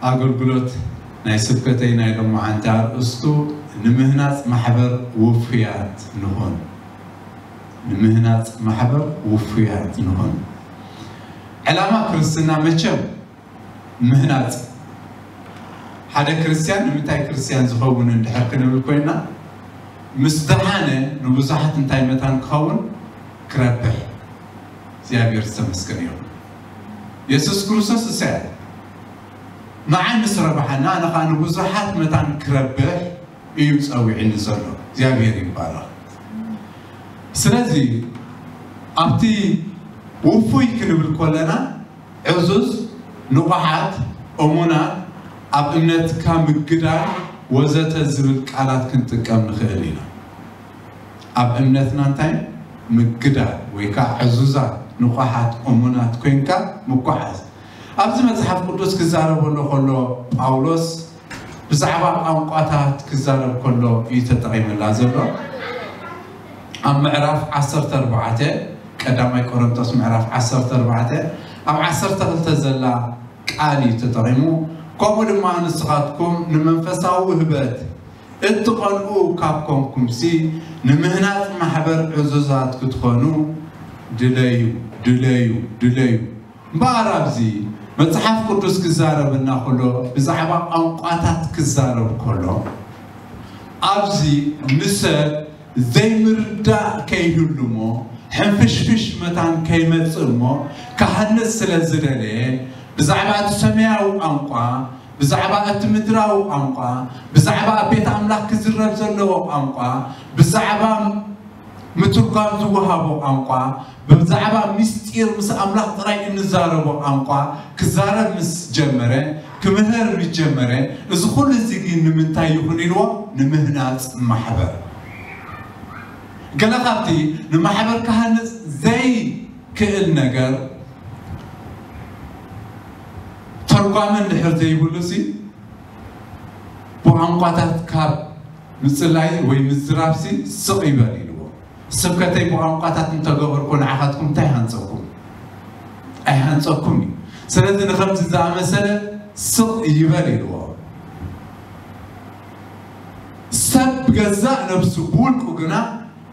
ኣገልግሎት ናይ ስብከተይ ናይ ሎማዓንቲ ኣርእስቱ ንምህናጽ ማሕበር ውፉያት ንኹን። ንምህናጽ ማሕበር ውፉያት ንኹን። ዕላማ ክርስትና መቸም ምህናጽ። ሓደ ክርስትያን ንምንታይ ክርስትያን ዝኸውን እንድሕር ክንብል ኮይና፣ ምስ ደሓነ ንብዙሓት እንታይ መታን ክኸውን? ክረብሕ። እግዚኣብሔር ዝተመስገነ ይኹን። የሱስ ክርስቶስ እሳይ ንዓይ ምስ ረብሓና፣ ኣነ ኸዓ ንብዙሓት መታን ክረብሕ እዩ ጸዊዕኒ ዘሎ። እግዚኣብሔር ይባረኽ። ስለዚ ኣብቲ ውፉይ ክንብል ከለና ዕዙዝ፣ ንቑሓት፣ እሙናት፣ ኣብ እምነትካ ምግዳል ወዘተ ዝብል ቃላት ክንጥቀም ንኽእል ኢና። ኣብ እምነትና እንታይ ምግዳል ወይ ከዓ ዕዙዛት፣ ንቑሓት፣ እሙናት ኮይንካ ምጓዓዝ። ኣብዚ መጽሓፍ ቅዱስ ክዛረበሉ ከሎ ጳውሎስ ብዛዕባ ቋንቋታት ክዛረብ ከሎ እዩ ተጠቒምላ ዘሎ። ኣብ ምዕራፍ ዓሰርተ ኣርባዕተ፣ ቀዳማይ ቆሮንቶስ ምዕራፍ ዓሰርተ ኣርባዕተ ኣብ ዓሰርተ ክልተ ዘላ ቃል እዩ ተጠቒሙ። ከምኡ ድማ ንስኻትኩም ንመንፈሳዊ ውህበት እትቐንኡ ካብ ኮንኩምሲ፣ ንምህናጽ ማሕበር ዕዙዛት ክትኾኑ ድለዩ፣ ድለዩ፣ ድለዩ። እምበኣር ኣብዚ መጽሓፍ ቅዱስ ክዛረብ እናኸሎ፣ ብዛዕባ ቋንቋታት ክዛረብ ከሎ፣ ኣብዚ ንሰብ ዘይምርዳእ ከይህሉ እሞ፣ ሕንፍሽፍሽ መታን ከይመጽእ እሞ፣ ክሃንጽ ስለ ዝደለየ፣ ብዛዕባ እቲ ሰማያዊ ቋንቋ፣ ብዛዕባ እቲ ምድራዊ ቋንቋ፣ ብዛዕባ ኣብ ቤት ኣምላኽ ክዝረብ ዘለዎ ቋንቋ፣ ብዛዕባ ምትርጓም ዝወሃቦ ቋንቋ፣ ብዛዕባ ምስጢር ምስ ኣምላኽ ጥራይ እንዛረቦ ቋንቋ ክዛረብ ምስ ጀመረ፣ ክምህር ምስ ጀመረ፣ እዚ ኩሉ እዚ ግን ንምንታይ ይኹን ኢልዎ? ንምህናጽ ማሕበር። ገለ ካብቲ ንማሕበር ክሃንጽ ዘይክእል ነገር፣ ተርጓሚ እንድሕር ዘይብሉ ሲ፣ ብቋንቋታት ካብ ምጽላይ ወይ ምዝራብ ሲ ስቕ ይበል ኢልዎ። ስብከተይ ብቋንቋታት እንተገበርኩ ንዓኻትኩም እንታይ ሃንጸኩም? ኣይሃንጸኩም እዩ። ስለዚ ንኸምዚ ዝኣመሰለ ስቕ ይበል ኢልዎ። ሰብ ብገዛእ ነብሱ ብውልቁ ግና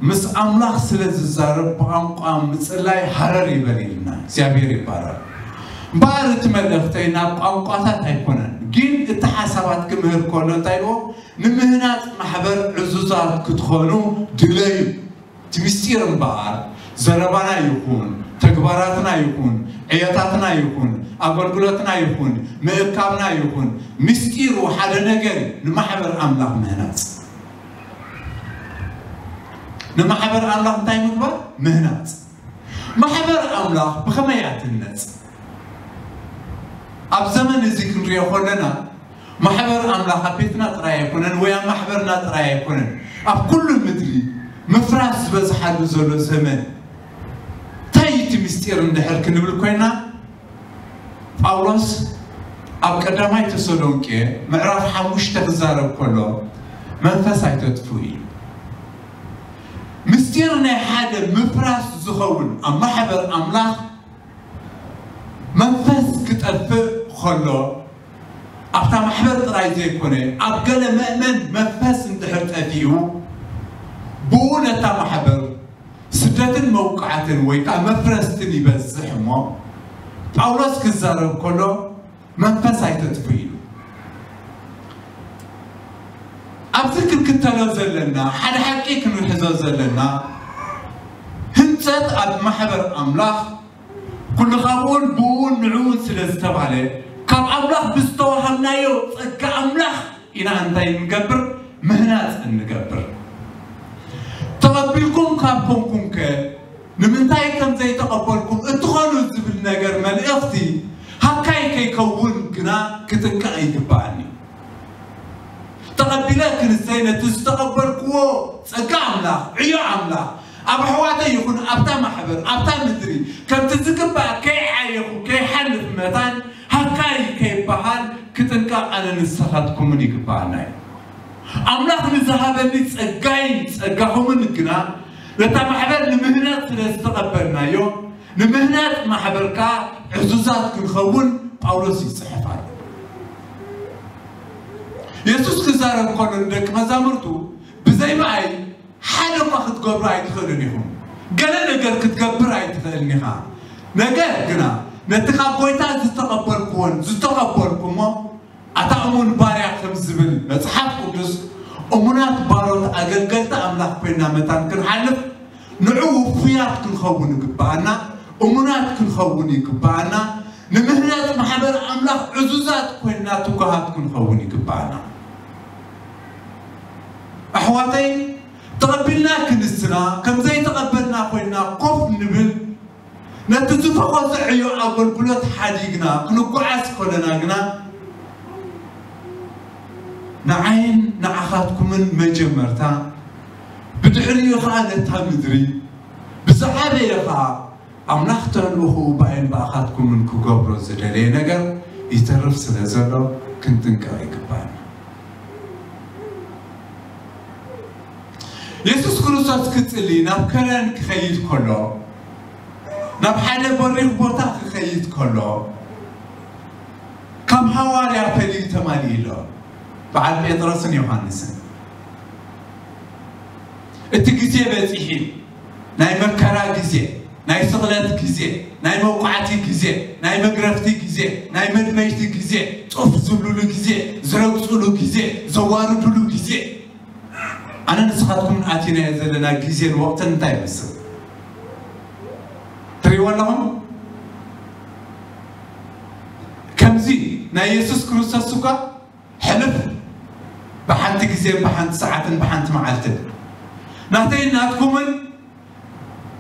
ምስ ኣምላኽ ስለ ዝዛረብ ብቋንቋ ምጽላይ ሃረር ይበል ኢልና። እግዚኣብሔር ይባረክ። እምበኣር እቲ መልእኽተይ ናብ ቋንቋታት ኣይኮነን፣ ግን እቲ ሓሳባት ክምህር ከሎ እንታይ ኢልዎ? ንምህናጽ ማሕበር ዕዙዛት ክትኾኑ ድለዩ። እቲ ምስጢር እምበኣር ዘረባና ይኹን፣ ተግባራትና ይኹን፣ ዕዮታትና ይኹን፣ ኣገልግሎትና ይኹን፣ ምእካብና ይኹን፣ ምስጢሩ ሓደ ነገር እዩ፣ ንማሕበር ኣምላኽ ምህናጽ። ንማሕበር ኣምላኽ እንታይ ምግባር? ምህናጽ። ማሕበር ኣምላኽ ብኸመይ እያ ትህነጽ? ኣብ ዘመን እዚ ክንሪኦ ከለና፣ ማሕበር ኣምላኽ ኣብ ቤትና ጥራይ ኣይኮነን፣ ወይ ኣብ ማሕበርና ጥራይ ኣይኮነን። ኣብ ኩሉ ምድሪ ምፍራስ ዝበዝሓሉ ዘሎ ዘመን። እንታይ እዩ እቲ ምስጢር እንድሕር ክንብል ኮይና፣ ጳውሎስ ኣብ ቀዳማይ ተሰሎንቄ ምዕራፍ ሓሙሽተ ክዛረብ ከሎ፣ መንፈስ ኣይተጥፍኡ እዩ። ምስጢር ናይ ሓደ ምፍራስ ዝኸውን ኣብ ማሕበር ኣምላኽ መንፈስ ክጠፍእ ከሎ፣ ኣብታ ማሕበር ጥራይ ዘይኮነ፣ ኣብ ገለ መእመን መንፈስ እንድሕር ጠፊኡ፣ ብኡ ነታ ማሕበር ስደትን መውቃዕትን ወይ ከዓ መፍረስትን ይበዝሕ እሞ፣ ጳውሎስ ክዛረብ ከሎ መንፈስ ኣይተጥፉ ኢሉ። ኣብዚ ክንክተሎ ዘለና፣ ሓደ ሓቂ ክንሕዞ ዘለና፣ ህንጸት ኣብ ማሕበር ኣምላኽ ኩሉ ካብኡን ብኡን ንዕኡን ስለ ዝተባለ፣ ካብ ኣምላኽ ብዝተዋሃብናዮ ጸጋ ኣምላኽ ኢና እንታይ እንገብር? ምህናጽ እንገብር። ተቐቢልኩም ካብ ኮንኩም ከ፣ ንምንታይ ከም ዘይተቐበልኩም እትኾኑ ዝብል ነገር መልእኽቲ ሃካይ ከይከውን ግና ክጥንቀቕ ይግብኣኒ። ተቐቢለ ክንሰይ ነቲ ዝተቐበልክዎ ጸጋ ኣምላኽ፣ ዕዮ ኣምላኽ፣ ኣብ ኣሕዋተይ ይኹን ኣብታ ማሕበር፣ ኣብታ ምድሪ፣ ከምቲ ዝግባእ ከይዓየኹ፣ ከይሓልፍ መታን ሃካይ ከይበሃል ክጥንቀቕ ኣነ ንስኻትኩምን ይግብኣና እዩ። ኣምላኽ ንዝሃበኒ ጸጋይን ጸጋኹምን ግና ነታ ማሕበር ንምህናጽ ስለ ዝተቐበልናዮ፣ ንምህናጽ ማሕበር ከኣ ዕዙዛት ክንኸውን ጳውሎስ ይጽሕፍ ኣሎ። የሱስ ክዛረብ ከሎ ንደቂ መዛሙርቱ፣ ብዘይ ብኣይ ሓደ እኳ ክትገብሩ ኣይትኽእሉን ኢኹም። ገለ ነገር ክትገብር ኣይትኽእልን ኢኻ። ነገር ግና ነቲ ካብ ጎይታ ዝተቐበልኩዎን ዝተቐበልኩሞ ኣታ እሙን ባርያ ከም ዝብል መጽሓፍ ቅዱስ፣ እሙናት ባሮት ኣገልገልቲ ኣምላኽ ኮይና መታን ክንሓልፍ ንዑ ውፉያት ክንኸውን ይግብኣና፣ እሙናት ክንኸውን ይግብኣና፣ ንምህነት ማሕበር ኣምላኽ ዕዙዛት ኮይና ትጉሃት ክንኸውን ይግብኣና። ኣሕዋተይ፣ ተቐቢልና ክንስና፣ ከም ዘይተቐበልና ኮይና ኮፍ ንብል፣ ነቲ ዝፈኾሰ ዕዮ ኣገልግሎት ሓዲግና ክንጓዓዝ ከለና ግና ንዓይን ንዓኻትኩምን መጀመርታ፣ ብድሕሪኡ ኸኣ ነታ ምድሪ፣ ብዝዓበየ ኸኣ ኣምላኽ ተልእኹኡ ብኣይን ብኣኻትኩምን ክገብሮ ዝደለየ ነገር ይተርፍ ስለ ዘሎ ክንጥንቀቕ ይግባና። የሱስ ክርስቶስ ክጽሊ ናብ ከረን ክኸይድ ከሎ፣ ናብ ሓደ በሪኽ ቦታ ክኸይድ ከሎ፣ ካብ ሃዋርያ ፈልዩ ተማሊኡ ኣሎ፣ በዓል ጴጥሮስን ዮሃንስን። እቲ ግዜ በጺሑ እዩ። ናይ መከራ ግዜ፣ ናይ ስቕለት ግዜ፣ ናይ መውቃዕቲ ግዜ፣ ናይ መግረፍቲ ግዜ፣ ናይ መድመይቲ ግዜ፣ ጡፍ ዝብሉሉ ግዜ፣ ዝረግጹሉ ግዜ፣ ዘዋርዱሉ ግዜ። ኣነ ንስኻትኩምን ኣቲናዮ ዘለና ግዜን ወቕትን እንታይ ይመስል? ትርእይዎ ኣለኹም? ከምዚ ናይ የሱስ ክርስቶስ እኳ ሕልፍ ብሓንቲ ግዜን ብሓንቲ ሰዓትን ብሓንቲ መዓልትን ናተይን ናትኩምን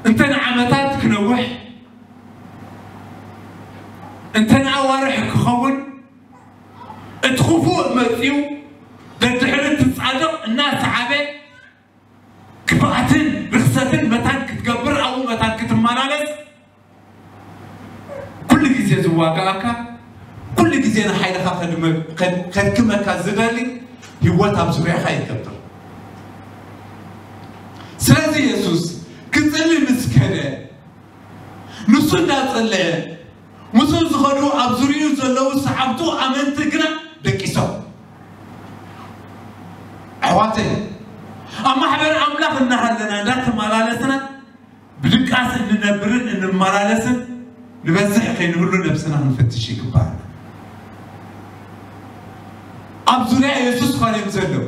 እንተ ንዓመታት ክነውሕ፣ እንተ ንኣዋርሕ ክኸውን፣ እቲ ክፉእ መጺኡ ደድሕሪ እቲ ጻድቕ እናሰዓበ ክፍኣትን ርኽሰትን መታን ክትገብር ኣብኡ መታን ክትመላለስ ኩሉ ግዜ ዝዋጋኣካ፣ ኩሉ ግዜ ንሓይልኻ ከድመ-፣ ከድ-፣ ከድክመካ ዝደሊ ህይወት ኣብ ዙርያኻ ይገብር። ስለዚ የሱስ ክጽሊ ምስ ከደ፣ ንሱ እንዳጸለየ፣ ምስኡ ዝኸዱ ኣብ ዙርያኡ ዘለዉ ሰዓብቱ ኣመንቲ ግና ደቂሶም። ኣሕዋተይ፣ ኣብ ማሕበር ኣምላኽ እናሃለና እንዳተመላለስና ብድቃስ እንነብርን እንመላለስን ንበዝሕ ከይንህሉ ነብስና ክንፈትሽ ይግባኣና። ኣብ ዙርያ የሱስ ኳን እዮም ዘለዉ።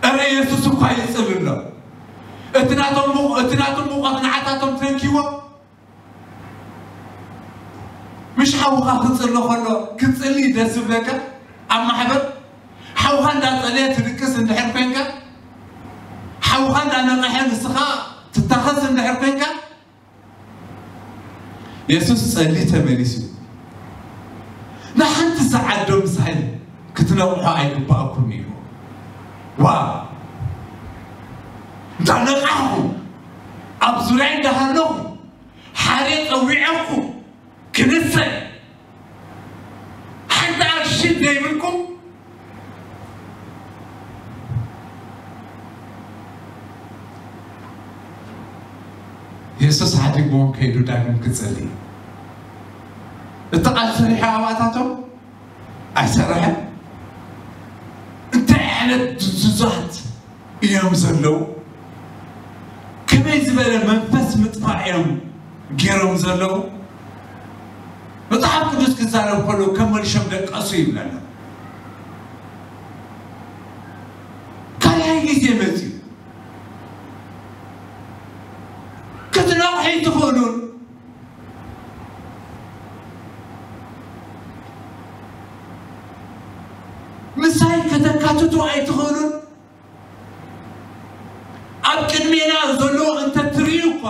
እረ የሱስ እኳ ይጽል ኣሎ። እቲ ናቶም ሙ-፣ እቲ ናቶም ሙቐት ንዓታቶም ተንኪዎ። ምሽ ሓውኻ ክጽሎ ከሎ ክትጽሊ ደስ ዝብለካ ኣብ ማሕበር ሓውኻ እንዳጸለየ ትድቅስ እንድሕር ኮንካ፣ ሓውኻ እንዳነቕሐ ንስኻ ትታኸስ እንድሕር ኮንካ፣ የሱስ ጸሊ ተመሊሱ ንሓንቲ ሰዓት ዶ ምሳይ ክትነቕሑ ኣይግባኣኩም እዩ። ዋ፣ እንዳነቃኹ ኣብ ዙርያ እንዳሃለኹ ሓደ ጸዊዐኩ ክንሰ ሓንቲ ኣክሽን ዘይብልኩም የሱስ ሓዲግዎም ከይዱ ዳግም ክጽሊ። እቲ ቃል ሰሪሑ ኣባታቶም ኣይሰረሐን። እንታይ ዓይነት ድንዙዛት እዮም ዘለዉ? ከመይ ዝበለ መንፈስ ምጥፋእ እዮም ገይሮም ዘለዉ? መጽሓፍ ቅዱስ ክዛረብ ከሎ ከም መሊሾም ደቀሱ ይብለና። ካልኣይ ግዜ መጽዩ ክትነቕሑ ኣይትኽእሉን። ምሳይ ከተካትቱ ኣይትኽእሉን። ኣብ ቅድሜና ዘሎ እንተ ትርእዩ እኳ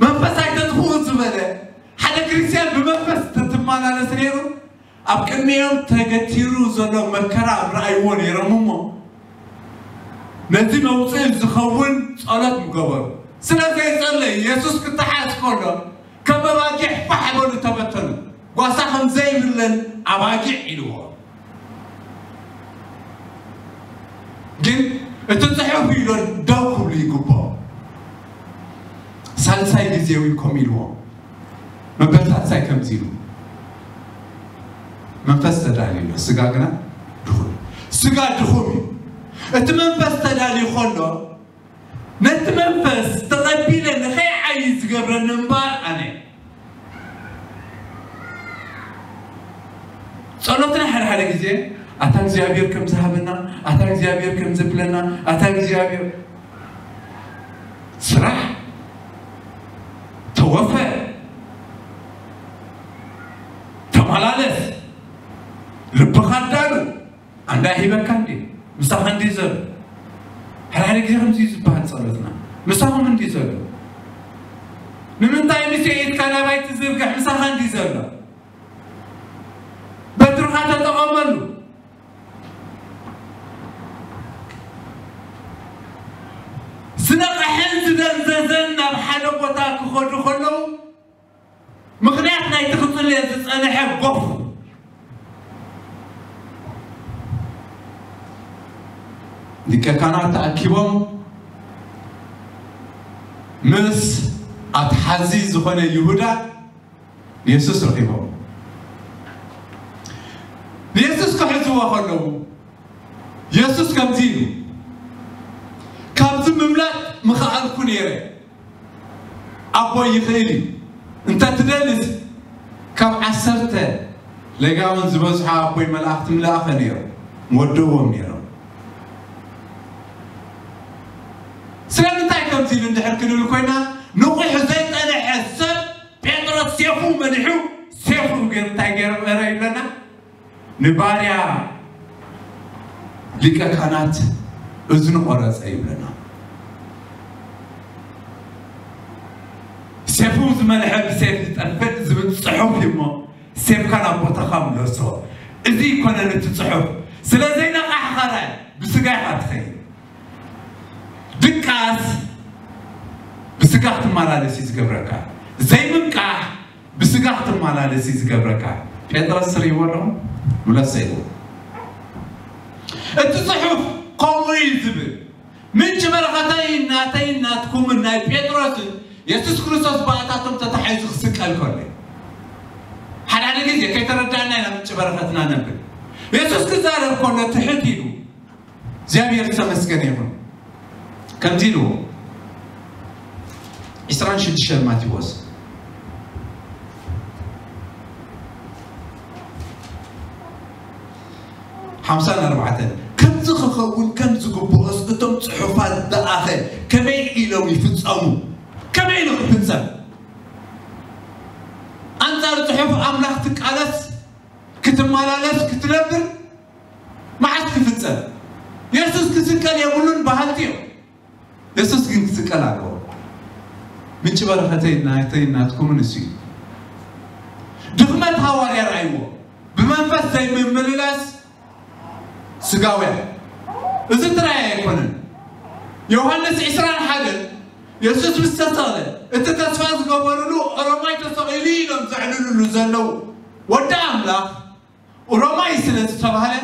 መንፈስ ኣይተጥፍኡ ዝበለ ሓደ ክርስትያን ብመንፈስ ተትመላለስ ነይሩ፣ ኣብ ቅድሚኦም ተገቲሩ ዘሎ መከራ ምረኣይዎ ነይሮም እሞ ነዚ መውፅኢ ዝኸውን ጸሎት ምገበሩ። ስለ ዘይጸለዩ የሱስ ክተሓዝ ከሎ ከም ኣባጊዕ ፋሕ በሉ ተበተኑ። ጓሳ ከም ዘይብለን ኣባጊዕ ኢልዎ። ግን እቲ ጽሑፍ ኢሎ ደው ክብሉ ይግብኦ። ሳልሳይ ግዜ እውን ከምኡ ኢልዎ። መበል ሳልሳይ ከምዚ ኢሉ መንፈስ ተዳልዩ ኣሎ፣ ስጋ ግና ድኹም። ስጋ ድኹም እዩ። እቲ መንፈስ ተዳልዩ ከሎ፣ ነቲ መንፈስ ተቐቢለ ንኸይዓዪ ዝገብረኒ እምበኣር ኣነ። ጸሎትና ሓደ ሓደ ግዜ ኣታ እግዚኣብሔር ከም ዝሃበና፣ ኣታ እግዚኣብሔር ከም ዘብለና፣ ኣታ እግዚኣብሔር ስራሕ፣ ተወፈ፣ ተመላለስ፣ ልብኻ ኣዳሉ፣ ኣንዳ ሂበካ እንዲ ምሳኻ እንዲ ዘሎ። ሓደ ሓደ ግዜ ከምዚ እዩ ዝበሃል ጸሎትና። ምሳኹም እንዲ ዘሎ። ንምንታይ ምሴ ኢድካ ናባይ ትዝርግሕ? ምሳኻ እንዲ ዘሎ። በትርኻ ተጠቐመሉ። ዝነቕሐን ዝደንዘዘን ናብ ሓደ ቦታ ክኸዱ ከለዉ፣ ምኽንያት ናይቲ ክጽልየ ዝጸንሐ ጎፍ። ሊቀ ካህናት ተኣኪቦም ምስ ኣትሓዚ ዝኾነ ይሁዳ ንየሱስ ረኺቦም። ንየሱስ ክሕዝዎ ከለዉ፣ የሱስ ከምዚ ኢሉ፣ "ካብዚ ምምላጥ ምኸኣልኩ ነይረ፣ ኣቦይ ይኽእል እዩ። እንተ ትደልስ፣ ካብ ዓሰርተ ለጋውን ዝበዝሖ ኣቦይ መላእኽቲ ምለኣኸ ነይሩ፣ ወደዎም ነይሮም።" ስለምንታይ ከምዚ ኢሉ እንድሕር ክንብል ኮይና፣ ንቑሕ ዘይጸንሐ ሰብ ጴጥሮስ ሴፉ መሊሑ፣ ሴፉ ገይሩ እንታይ ገይሩ እረ ይብለና? ንባርያ ሊቀ ካህናት እዝኑ ቆረጸ ይብለና። ሴፉ ዝመልሐ ብሴፍ ዝጠፍእ ዝብል ጽሑፍ እዩ እሞ፣ ሴፍካ ናብ ቦታኻ ምለሶ። እዚ ይኮነን እቲ ጽሑፍ። ስለ ዘይነቃሕኻ ራይ ብስጋ ኢኻ ትኸይድ። ድቃስ ብስጋ ክትመላለስ እዩ ዝገብረካ። ዘይምንቃሕ ብስጋ ክትመላለስ እዩ ዝገብረካ። ጴጥሮስ ትርእይዎ ኣለኹም? ምለሰ ኢሉ። እቲ ጽሑፍ ከምኡ እዩ ዝብል። ምንጪ በረኸተይ ናተይን ናትኩምን ናይ ጴጥሮስን የሱስ ክርስቶስ ብኣታቶም ተታሒዙ ክስቀል ከሎ እዩ። ሓደ ሓደ ግዜ ከይተረዳእና ኢና ምንጪ በረኸትና ነብል። የሱስ ክዛረብ ከሎ ትሕት ኢሉ እግዚኣብሔር ዝተመስገነ ይኹን። ከምዚ ኢልዎ፣ ዕስራን ሽዱሽተን ማቴዎስ፣ ሓምሳን ኣርባዕተን፣ ከምዚ ክኸውን ከም ዝግብኦስ እቶም ጽሑፋት ደኣኸ ከመይ ኢሎም ይፍጸሙ? ከመይ ኢሉ ክፍጸም? ኣንጻር ጽሑፍ ኣምላኽ ትቃለስ፣ ክትመላለስ፣ ክትነብር መዓስ ክፍጸም? የሱስ ክስቀል የብሉን በሃልቲ እዮም። የሱስ ግን ክስቀል ኣለዎ። ምንጪ በረኸተይ ናተይ ናትኩምን እሱ እዩ። ድኽመት ሃዋርያ ረኣይዎ። ብመንፈስ ዘይምምልላስ ስጋውያን። እዚ ጥራይ ኣይኮነን። ዮሃንስ ዕስራን ሓደን የሱስ ምስ ተሰቕለ፣ እቲ ተስፋ ዝገበሩሉ ኦሮማይ ተሰቒሉ ኢሎም ዘዕልሉሉ ዘለዉ ወዲ ኣምላኽ ኦሮማይ ስለ ዝተባህለ፣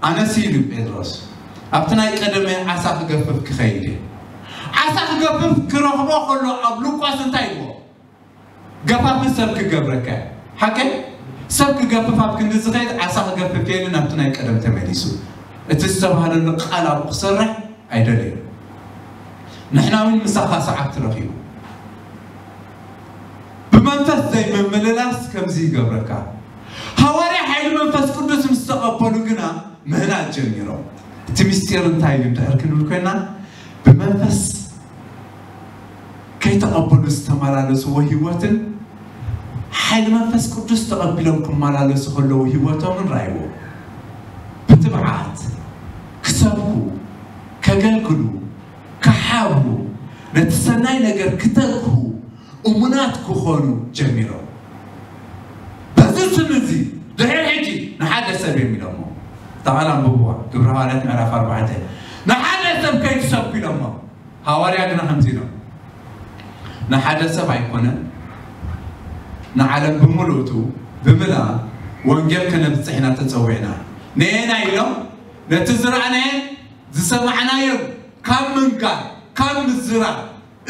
ኣነስ ኢሉ ጴጥሮስ፣ ኣብቲ ናይ ቀደመ ዓሳ ክገፍፍ ክኸይድ እየ። ዓሳ ክገፍፍ ክረኽቦ ከሎ ኣብ ሉቃስ እንታይ ይብሎ? ገፋፊ ሰብ ክገብረካ። ሓቀይ? ሰብ ክገፍፍ ኣብ ክንዲ ዝኸይድ ዓሳ ክገፍፍ የልን ኣብቲ ናይ ቀደም ተመሊሱ። እቲ ዝተባህለሉ ቃል ኣብኡ ክሰርሕ ኣይደለየን። ንሕና እውን ምሳኻ ሰዓብቲ ረኺቡ። ብመንፈስ ዘይምምልላስ ከምዚ ይገብረካ። ሃዋርያ ሓይሊ መንፈስ ቅዱስ ምስ ተቐበሉ ግና ምህናን ጀሚሮም። እቲ ምስጢር እንታይ እዩ እንድሕር ክንብል ኮይና፣ ብመንፈስ ከይተቐበሉ ዝተመላለስዎ ህይወትን ሓይሊ መንፈስ ቅዱስ ተቐቢሎም ክመላለሱ ከለዉ ህይወቶምን ረኣይዎ። ብትብዓት ክሰብኩ፣ ከገልግሉ፣ ክሓብሩ፣ ነቲ ሰናይ ነገር ክተግሁ እሙናት ክኾኑ ጀሚሮም። በዚ ስም እዚ ድሕሪ ሕጂ ንሓደ ሰብ እዮም ኢሎሞ። እታ ቃል ኣንብብዋ፣ ግብረ ሃዋርያት ምዕራፍ ኣርባዕተ። ንሓደ ሰብ ከይትሰብኩ ኢሎሞ። ሃዋርያ ግና ከምዚ ኢሎም፣ ንሓደ ሰብ ኣይኮነን፣ ንዓለም ብምልእቱ ብምልኣ ወንጌል ከነብጽሕ ኢና ተጸዊዕና። ነየናይ ኢሎም? ነቲ ዝረኣናየን ዝሰማዕናዮን ካብ ምንጋር፣ ካብ ምዝራብ፣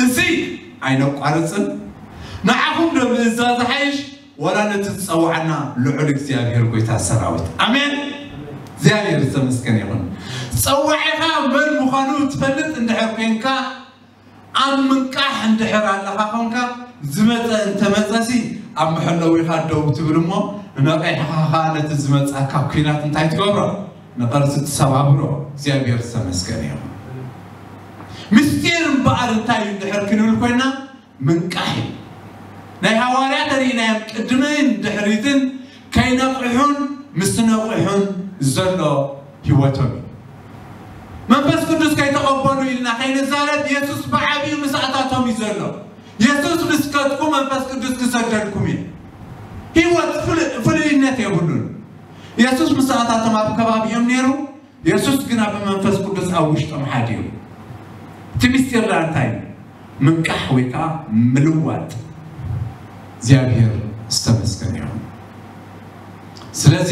እዚ ኣይነቋርጽን። ንዓኹም ዶ ምእዛዝ ዝሓይሽ፣ ዋላ ነቲ ዝጸውዓና ልዑል እግዚኣብሔር ጐይታ ሰራዊት? ኣሜን። እግዚኣብሔር ዝተመስገነ ይኹን። ጸዋዒኻ መን ምዃኑ ትፈልጥ እንድሕር ኮንካ፣ ኣብ ምንቃሕ እንድሕር ኣለኻ ኮንካ፣ ዝመጸ እንተመጸሲ ኣብ መሐለዊኻ ደው ትብል እሞ፣ ነቒሕኻ ኸዓ ነቲ ዝመጻካ ኲናት እንታይ ትገብሮ? ንቐርሲ ትሰባብሮ። እግዚኣብሔር ዝተመስገነ ይኹን። ምስጢር እምበኣር እንታይ እዩ እንድሕር ክንብል ኮይና፣ ምንቃሕ እዩ። ናይ ሃዋርያት ርኢናዮም ቅድምን ድሕሪትን ከይነቕሑን ምስ ነቕሑን ዘሎ ህይወቶም እዩ። መንፈስ ቅዱስ ከይተቐበሉ ኢልና ከይንዛረብ፣ የሱስ ብዓብዩ ምስኣታቶም እዩ ዘሎ። የሱስ ምስ ከድኩ መንፈስ ቅዱስ ክሰደልኩም እዩ። ህይወት ፍል-፣ ፍልልይነት የብሉን። የሱስ ምስኣታቶም ኣብ ከባቢኦም ነይሩ፣ የሱስ ግና ብመንፈስ ቅዱስ ኣብ ውሽጦም ሓዲሩ። እቲ ምስጢር ደኣ እንታይ እዩ? ምንቃሕ ወይ ከዓ ምልዋጥ። እግዚኣብሔር ዝተመስገነ ይኹን። ስለዚ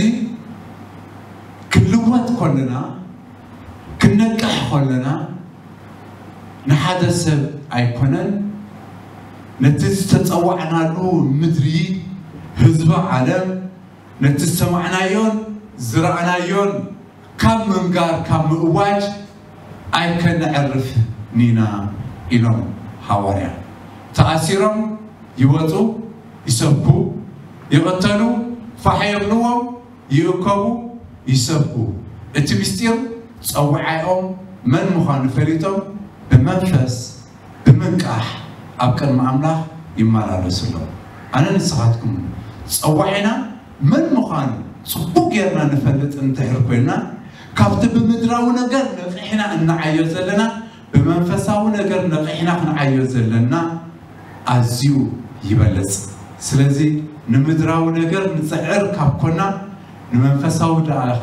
ክንልወጥ ከለና፣ ክንነቅሕ ከለና፣ ንሓደ ሰብ ኣይኮነን፣ ነቲ ዝተጸዋዕናሉ ምድሪ፣ ህዝቢ ዓለም፣ ነቲ ዝሰማዕናዮን ዝረኣናዮን ካብ ምንጋር፣ ካብ ምእዋጅ ኣይከነዕርፍን ኢና ኢሎም ሃዋርያ። ተኣሲሮም ይወጹ፣ ይሰብኩ፣ ይቕተሉ፣ ፋሕ የብልዎም፣ ይእከቡ፣ ይሰብኩ። እቲ ምስጢር ጸዋዒኦም መን ምዃኑ ፈሊጦም ብመንፈስ ብምንቃሕ ኣብ ቅድሚ ኣምላኽ ይመላለሱ ኣለዉ። ኣነ ንስኻትኩም ጸዋዒና መን ምዃኑ ጽቡቕ ጌርና ንፈልጥ እንድሕር ኮይንና፣ ካብቲ ብምድራዊ ነገር ነቒሕና እንዓዮ ዘለና፣ ብመንፈሳዊ ነገር ነቒሕና ክንዓዮ ዘለና ኣዝዩ ይበልጽ። ስለዚ ንምድራዊ ነገር ንጽዕር ካብ ኮና፣ ንመንፈሳዊ ደኣኸ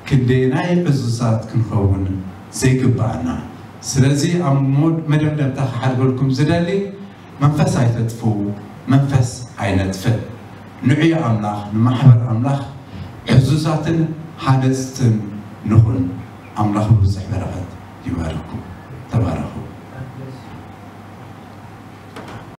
ክንደየናይ ዕዙዛት ክንኸውን ዘይግብኣና። ስለዚ ኣብ ሞ-፣ መደምደምታ ክሓድገልኩም ዝደሊ፣ መንፈስ ኣይተጥፍኡ፣ መንፈስ ኣይነጥፍእ። ንዑይ ኣምላኽ፣ ንማሕበር ኣምላኽ ዕዙዛትን ሃነጽትን ንኹን። ኣምላኽ ብብዙሕ በረኸት ይባርኩም። ተባረኹ።